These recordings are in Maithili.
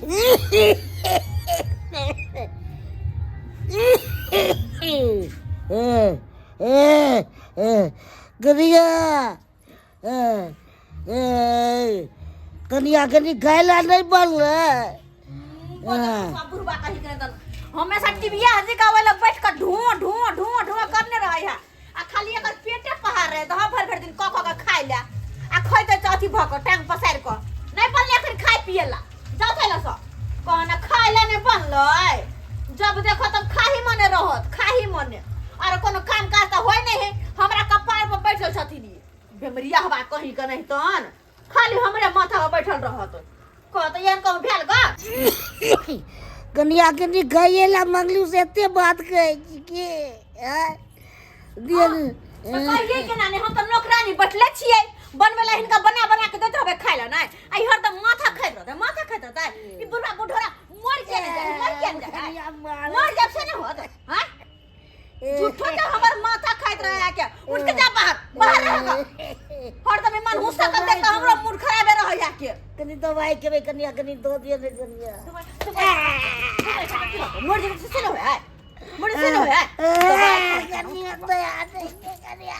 कनिया, कनिया कनि खाय ला नहि बनलै। बुढ़बा कही के दल हमेशा टीवीया हजी का वाला बैठ के ढो ढो ढो ढो करने रहे है आ खाली एकर पेटे पहाड़ रहे तो हम भर भर दिन क क के खाइ ला आ खइते त अथी भ के टांग पसारि के नहीं बनले अखन खाय पिए ला जाओ खाइ ला सब कहना खाइ ला नहीं बनलै। जब देखो तब खाही मने रहत खाही मने और कोनो काम काज त होय नहीं है। हमरा कपार पर बैठल छथिन ई बेमरिया हवा कहीं के नहीं तन खाली हमरे माथा पर बैठल रहत कहत एहन कहूँ भेल गा। कनिया कनि खाइए ला मंगलू से एते बात कहै छी के आँय? दिअ ने। तऽ कहियै केना नहि, हम तऽ नौकरानी बैठले छियै बनबै ला हिनका बना बना के दैत रहबै खाइ ला नहि आ ई हरदम माथा खाइत रहतै माथा खाइत रहतै। ई बुढ़ा बुढ़ोरा मर किया नहि जाइ मर किया नहि जाइ मर जाब से नहि होत। हाँ झूठो के हमर माथा खाइत रहे आके उठ के जा बाहर बाहर रहेगा हरदम ई मन गुस्सा कर देख हमरो मूड खराबे रहै आके। कनि दवाइ खेबै कनिया कनि दऽ दिअ ने कनिया। मर जाब से नहि होय मर से नहि होय। कनिया दया नहि छै कनिया।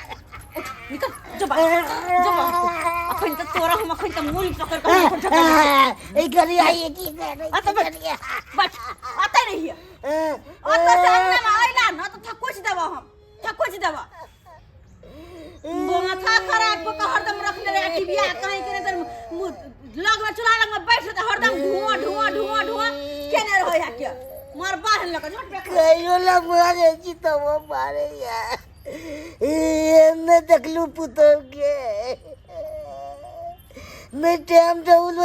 उठ निकल जो बाहर जो बाहर। अखन तऽ तोरा हम अखन तऽ मूल पकड़ के हम अखन झटका दै ई कनिया ई की करै आ छै तऽ कनिया? बैठ अतै रहिए अतऽ से अंगना में अइला न तऽ थकुच देबऽ हम थकुच देबऽ। माथा खराब कऽ के हरदम रखने रहे टीविया कहीं के नहीं लग में चूल्हा लग में बैठ रहते हरदम धुआं धुआं धुआं धुआं केने रहै है के मार बाहर लग झट पे कहियो ला मारे छी तबो मारे या नहि देखलू पुतहु के नहि टाइम टेबुल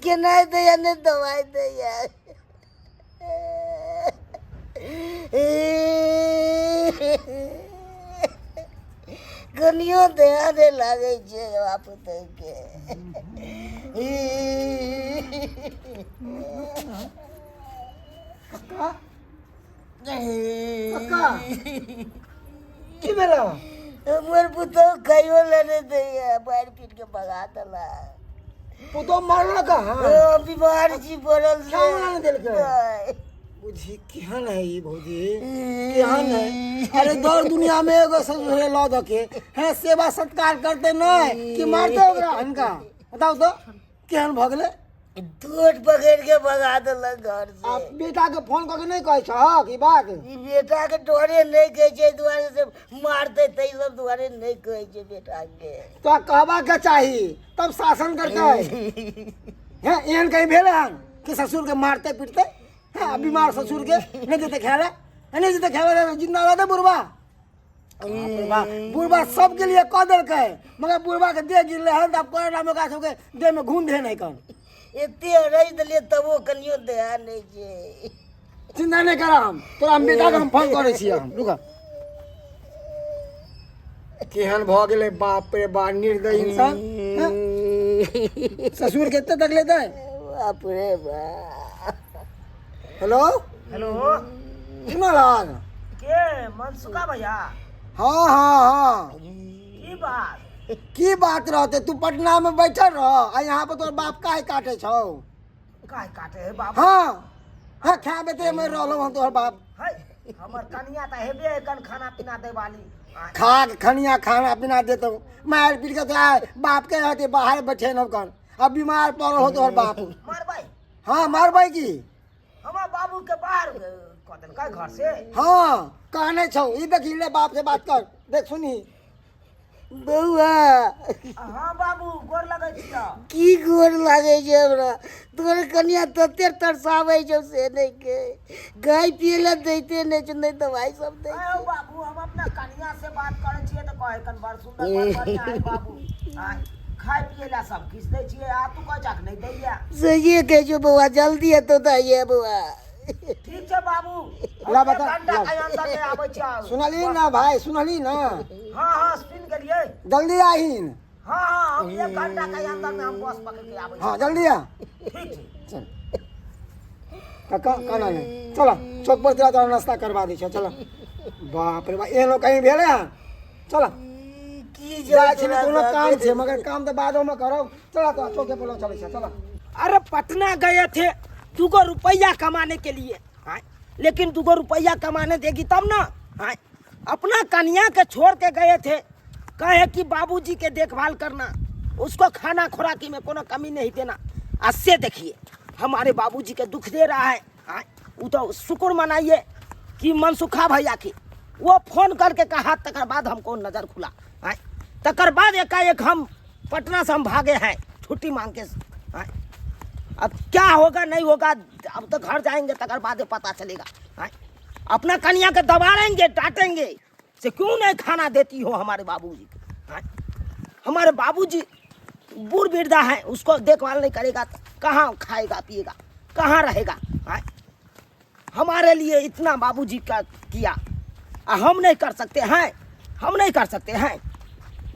केना दैया नहि दवाइ दैया। कनियो दया नहि लागै छै बाप पुतहु के। कक्का कक्का की भेल? हमर पुतहु खाइयो लए नहि दैया मारि पीट के भगा देला। पुतहु मारलक हँ? हम बीमार छी पड़ल से। खाना नहि देलकै? नहि। बुझी केहन है ई भौजी केहन है? अरे दौड़ दुनिया में एगो ससुरे लऽ दऽ के है सेवा सत्कार करते नहीं कि मारते ओकरा हिनका बताउ तो केहन भऽ गेलै? दूध पकड़ के भगा देलक घर से। आ बेटा के फोन कऽ के नहि कहै छहक ई बात? ई बेटा के डरे नहि कहै छै दुआरे से मारते तै सब दुआरे नहि कहै छै बेटा के। तो कहबा के चाही तब शासन करते हैं। एहन कहीं भेल हन कि ससुर के मारते पीटते हैं? बीमार ससुर के नहीं देते खाए ला नहीं देते खाए ला जिंदा रहते बुढ़बा। बुढ़बा बुढ़बा सबके लिए कह देलकै मगर बुढ़बा के देह गिरले हन तऽ आब कोरोना में ओकरा सबके देह में घून दे नहीं कन। एते अरैज देलियै तबो कनियो दया नहि छै। चिंता नहीं करा हम तोरा हम बेटा के हम फोन करै छियै हम रुक। केहन भऽ गेलै बाप रे बाप निर्दयी इंसान हैं? ससुर के एते तकलीफ है? बाप रे बाप। हेलो हेलो सुनल के मनसुखा भैया? हाँ हाँ हाँ। की बात? की बात रहते तू पटना में बैठल रह आ यहाँ पर तोर बाप काहे काटे छौ? काहे काटे है बाप? हाँ हाँ खा बेते में रहलो हम तोहर बाप। है हमर कनिया त हेबे है कन खाना पीना दे वाली। खा के खनिया खाना पीना देतो मार पीट के तो आए बाप के रहते बाहर बैठे न कन अब बीमार पड़ल हो तोहर बाप। मारबै? हाँ मारबै की? हमर बाबू के बाहर कऽ देलकै घर से। हाँ कहने छौ ई देखी ले बाप से बात कर देख सुनी। बौआ। हाँ बाबू गोर लगै छियौ। की गोर लागै छै हमरा? तोहर कनिया तते तरसाबै छौ से नहि के गाय पिए ला दैते नहि छौ नहि दवाइ सब दै आयो बाबू हम अपना कनिया से बात करै छियै तऽ कहै कन बड़ सुंदर बड़ बढ़िया है बाबू। आय खाय पिए ला सब किछु दै छियै आ तू कहै छक नहि दैया। सहिए कहै छौ बौआ जल्दी एतौ तऽ आइए बौआ। ठीक छै बाबू। ला हम एक बता, घंटा ला। के अंदर में आबै छियौ। सुनली ना भाई सुनली ना? हाँ हाँ सुन गेलियै। जल्दी आहिन। हाँ हाँ हम एक घंटा के अंदर में हम बस पकड़ के आबै छी। हाँ जल्दी आ। ठीक छै। चल काका काना नहीं चलो चौक पर तोरा तोरा नाश्ता करवा दै छियौ चलो। बाप रे बाप एहनो कहीं भेलै हन? चलो की जाइ छी ने कोनो काम छै मगर काम तऽ बादो में करब। चलो तो चौके पर चलै छै चलो। अरे पटना गए थे दूगो रुपया कमाने के लिए आय, लेकिन दूगो रुपया कमाने देगी तब ना। आय, अपना कन्या के छोड़ के गए थे, कहे कि बाबूजी के देखभाल करना, उसको खाना खुराकी में कोनो कमी नहीं देना। आज से देखिए हमारे बाबूजी के दुख दे रहा है। आय, वो तो शुक्र मनाइए कि मनसुखा भैया की वो फोन करके कहा, तकर बाद हमको नज़र खुला। आय, तकर बाद एकाएक हम पटना से हम भागे हैं छुट्टी मांग के। आय, अब क्या होगा नहीं होगा, अब तो घर जाएंगे तकर बाद पता चलेगा। आय, अपना कन्या के दबाड़ेंगे, डांटेंगे से क्यों नहीं खाना देती हो हमारे बाबूजी को। आय, हमारे बाबूजी बूढ़ वृद्धा है, उसको देखभाल नहीं करेगा तो कहाँ खाएगा पिएगा, कहाँ रहेगा। आय, हमारे लिए इतना बाबूजी का किया, आ हम नहीं कर सकते हैं, हम नहीं कर सकते हैं।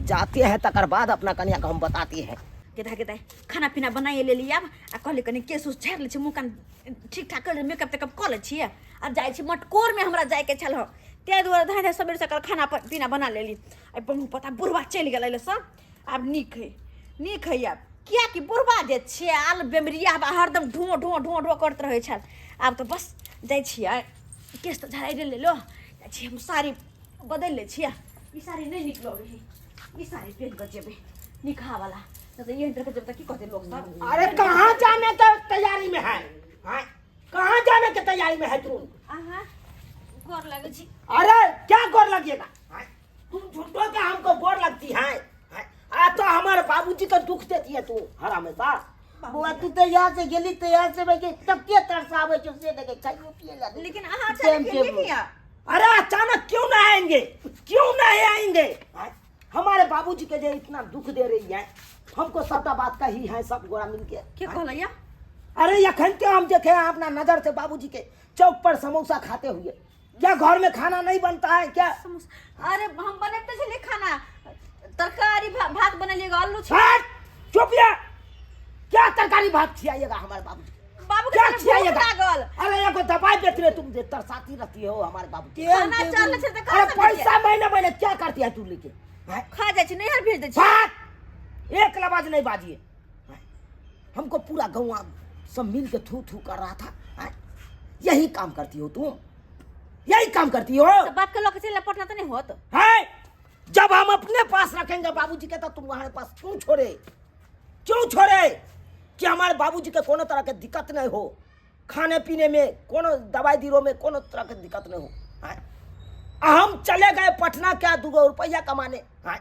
जाते हैं तकर बाद अपना कन्या को हम बताते हैं। केता केता खाना पीना बनाइए लेली आब आ कहली कनि केस उस झाड़ि लै छी, मुँह कान ठीक ठाक कर मेकअप तेकअप कऽ लै छियै। आब जाइ छी मटकोरमे, हमरा जाइके छल हँ, ताहि दुआरे धाँइ धाँइ सबेर सकाल खाना पीना बना लेली। आ बहु पता बुढ़बा चलि गेलै सब, आब नीक हइ, नीक हइ आब, किएकि बुढ़बा जे छै आल बेमरिया हरदम ढो ढो ढो ढो करैत रहै छल। आब तऽ बस जाइ छियै, केस तऽ झाड़ि लेलो, जाइ छियै हम साड़ी बदलि लै छियै, ई साड़ी नहि नीक लगै हइ, ई साड़ी पहिन कऽ जेबै निकहावला, नहि तऽ एहन तरहके जेबै तऽ की कहतै लोक सब। अरे कहाँ जाने के तैयारी में है? हाँ? कहाँ जाने के तैयारी में है तू? अहाँ गोर लगै छी। अरे क्या गोर लगिएगा? हाँ? तुम झूठो के हमको गोर लगती है, हाँ? आ तो हमारे बाबूजी का दुख देती है तू हर हमेशा। बौआ तू तऽ यहाँ से गेली तऽ यहाँ से भाई तब के तरसाबै छौ से देखे खाइयो पिए ला नहीं। लेकिन अहाँ टाइम अचानक गेलियै टेबुल। किया? अरे अचानक क्यों ना आएंगे, क्यों नहीं आएंगे? हाँ? हमारे बाबूजी के जो इतना दुख दे रही है हमको, सबटा बात कही है सब गोरा मिलके। के कहलैया? अरे अखन के हम देखे हैं अपना नजर से बाबूजी के चौक पर समोसा खाते हुए। क्या घर में खाना नहीं बनता है क्या? समोसा? अरे हम बनेबते छलियै खाना, तरकारी भात बनेलियै, आलू छै। हट, चुप या। क्या तरकारी भात खियाइएगा हमारे बाबूजी? बाबू के क्या कनी भूख खियाइएगा? लागल। अरे एगो दवाई बेच रहे तुम, जे तरसाती रहती हो हमारे बाबू। खाना चल छै तऽ अरे कहाँ से पैसा महीने महीने क्या करती है तू लेके? हैं? खा जाइ छै, नैहर भेज दै छै। बात एक लबाज नहीं बाजिए। हैं? हमको पूरा गाँव सब मिल के थू थू कर रहा था। हैं? यही काम करती हो तुम, यही काम करती हो। तऽ बाप के लऽ के चलि आएब पटना तऽ नहि होत। है जब हम अपने पास रखेंगे बाबूजी के तो तुम्हारे पास क्यों छोड़े, क्यों छोड़े कि हमारे बाबूजी के कोनो तरह के दिक्कत नहीं हो, खाने पीने में कोनो दवाई दीरो में कोनो तरह के दिक्कत नहीं हो। हैं? आ हम चले गए पटना क्या दूगो रुपया कमाने, हैं?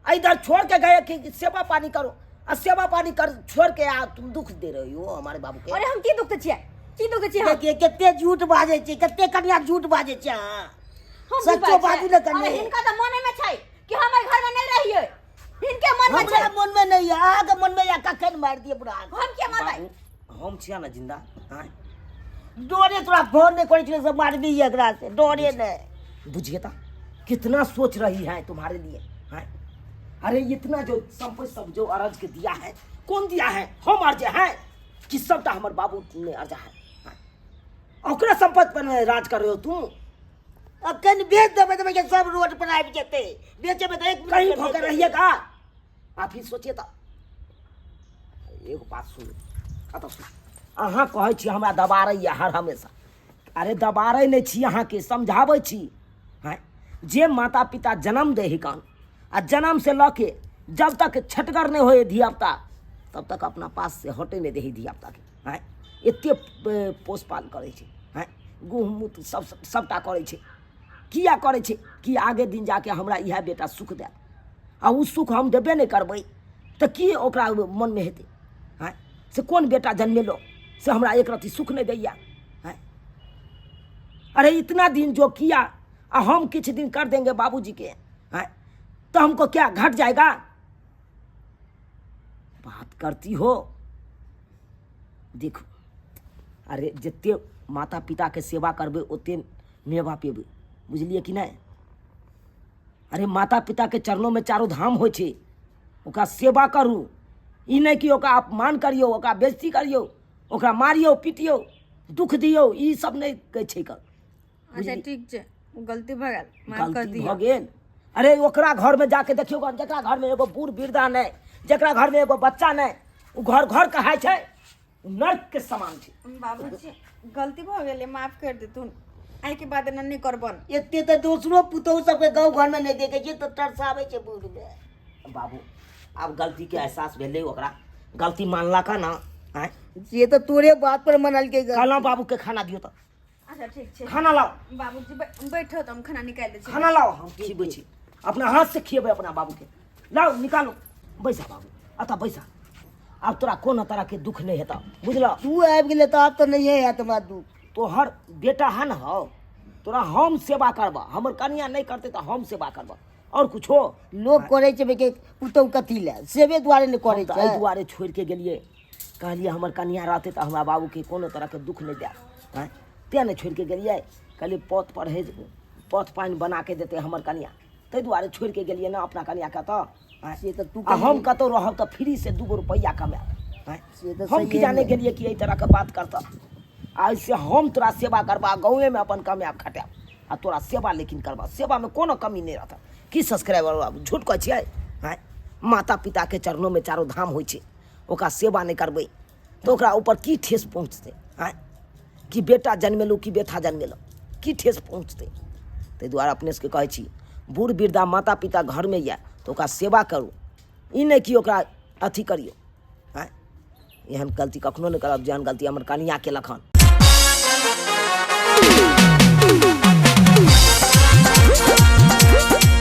आ इधर छोड़ के गए कि सेवा पानी करो, आ सेवा पानी कर छोड़ के आ तुम दुख दे रही हो हमारे बाबू के। अरे हम की दुख दै छियै, की दुख दै छियै हम? देखिए कते झूठ बाजै छै, कते कनिया झूठ बाजै छै अहाँ। हम सच्चो की बाजै बाजू ने छियै? कनिया। अरे हिनका तऽ मने में छै कि हम एहि घर में नहीं रहियै, हिनके मन में छै। हमरा मन में नहीं है, अहाँके मन में या कखन मारि दिए बुढ़ा। हम किया मारबै? बाबू, हम छिया ना जिंदा। हाँ? डरे तोरा फोन नहीं करै छलै से मारबी एकरा से, डरे नहीं। बुझिए ता कितना सोच रही है तुम्हारे लिए। हैं? अरे इतना जो संपत्ति सब जो अरज के दिया है, कौन दिया है? हम अर्ज हैं कि सबटा हमर बाबू ने अर्जा है। हैं? ओकरा संपत्ति पर राज कर रहे हो तुम। अखन बेच देबै तऽ सब रोड पर आबि जेतै, बेचेबै तऽ एक मिनट कहीं मे भोगे बेच देबै। रहिएगा। आप ही सोचिए तो एगो बात सुनू, कतऽ सुनू, अहाँ कहै छी हमरा दबारैया हर हमेशा। अरे दबारै नहि छी, अहाँके समझाबै छी। हैं, जे माता पिता जन्म दे हिकन आ जन्म से लऽ के जब तक छटगर नहि होए धियापुता तब तक अपना पास से हटे नहि दे धियापुता के। हैं, एते पोस पाल करै छै। हैं, गूँह मूत सब सबटा करै छै। किया करै छै? कि आगे दिन जाके हमरा इएह बेटा सुख देत, आ ओ सुख हम देबे नहि करबै तऽ की ओकरा मनमे हेतै? हैं, से कोन बेटा जन्मेलो से हमरा एक रत्ती सुख नहि दैया। हैं, अरे इतना दिन जो किया आ हम किछु दिन कर देंगे बाबूजी के, हैं, तो हमको क्या घट जाएगा? बात करती हो। देखो, अरे जते माता पिता के सेवा करबै ओते मेवा पेबै, बुझलियै कि नहि? अरे माता पिता के चरणों में चारो धाम होइ छै, ओकरा सेवा करू, ई नहि कि ओकरा अपमान करियौ, ओकरा बेइज्जती करियौ, ओकरा मारियौ पीटियौ, दुख दियौ, ई सब नहि कहै छै कर। अच्छा ठीक छै, गलती भऽ गेल, माफ कर गलती दियौ। भऽ गेल। अरे ओकरा घर में जाके देखियौ, जकरा घर में एगो बूढ़ वृद्धा नहि, जकरा घर में एगो बच्चा नहि, ओ घर घर कहाइ छै, ओ नर्क के समान छै। बाबूजी गलती भऽ गेलै, माफ कर देतुन, आइ के बाद एना नहि करबन। एते तऽ दोसरो पुतहु सबके गाँव घरमे नहि देखै छियै तऽ तरसाबै छै बूढ़मे। बाबू आब गलती के एहसास भेलै, ओकरा गलती मानलक ना? आँय, से तऽ तोरे बात पर मनलकै गलती। कहलहुँ बाबू के खाना दियौ तऽ। अच्छा ठीक छै, खाना लाओ। बाबूजी बैठो तऽ हम खाना निकालि दै छी। खाना लाओ, हम खिबै छी, अपना हाथ से खिएबै अपना बाबू के। लाओ निकालो। बैसा बाबू, अतः बैसा। आब तोरा कोनो तरह के दुख नहीं हेतौ, बुझल? तू आबि गेलै तऽ आब तऽ नहिए हैत हमरा दुख। तोहर बेटा है न हौ, तोरा हम सेवा करबा, हमर कनिया नहीं करते तऽ हम सेवा करबा, और कुछो? लोक करै छै के पुतहु कथी लए, सेवे दुआरे ने करै हम तऽ एहि छै। दुआरे छोड़ि के गेलियै, कहलियै हमर कनिया रहतै तऽ हमरा बाबूके कोनो तरहके दुख नहि देत। आँय, तेँ ने छोड़ि के गेलियै। कहलियै पथ परहेज पथ पानि बना के देतै हमर कनिया, ताहि दुआरे छोड़ि के गेलियै ने अपना कनियाके। तऽ आँय, से तऽ तू आ हम कतहु रहब तऽ फ्री से 2 गो रुपैआ कमायब। आँय, से तऽ हम की सहिए जाने मे। गेलियै कि एहि तरहके बात करतह। आ एहिसँ हम तोरा सेवा करबा, गाँवेमे अपन कमायब खटायब आ तोरा सेवा लेकिन करबा, सेवामे कोनो कमी नहि रहतह। की सब्सक्राइबर बाबू, झूठ कहै छियै? आँय, माता पिताके चरणोमे चारो धाम होइ छै, ओकरा सेवा नहि करबै तऽ ओकरा ऊपर की ठेस पहुँचतै? आँय, कि बेटा जन्मेलहुँ कि बेथा जन्मेलहुँ, की ठेस पहुँचतै? ताहि दुआरे अपने सबके कहै छी, बूढ़ वृद्धा माता पिता घरमे यऽ तऽ ओकरा सेवा करू, ई नहि कि ओकरा अथी करियौ। आँय, एहन गलती कखनो नहि करब जेहन गलती हमर कनिया केलक हन।